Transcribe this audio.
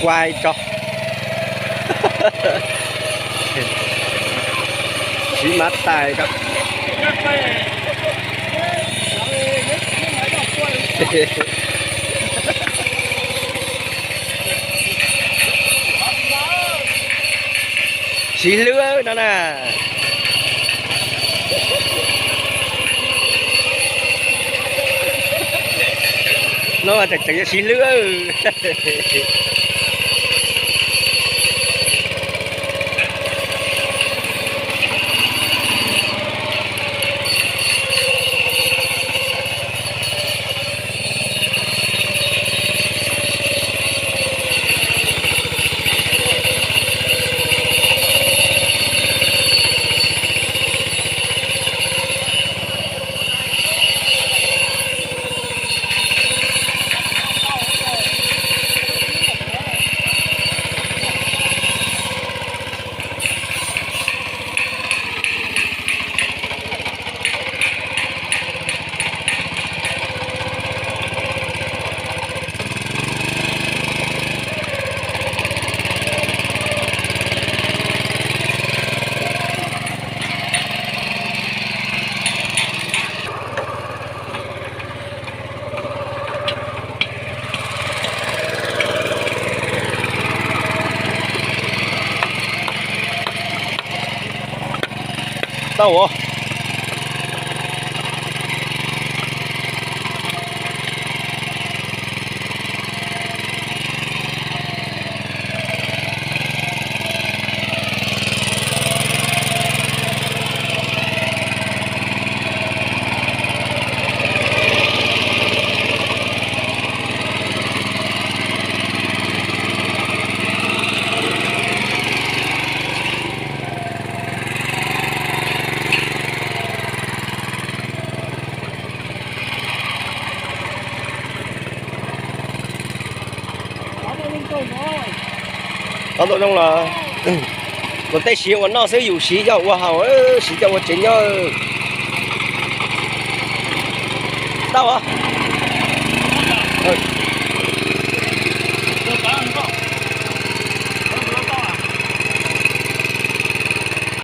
Kuaj tso. Siv mab tais ko. Siv hlwb no na. No mas tseem tseem yuav siv hlwb. Tau os. Qhov tau zoo los luag tej siv ua noj xwb, yus siv coj ua haus, siv coj ua tsev nyob. Tau os.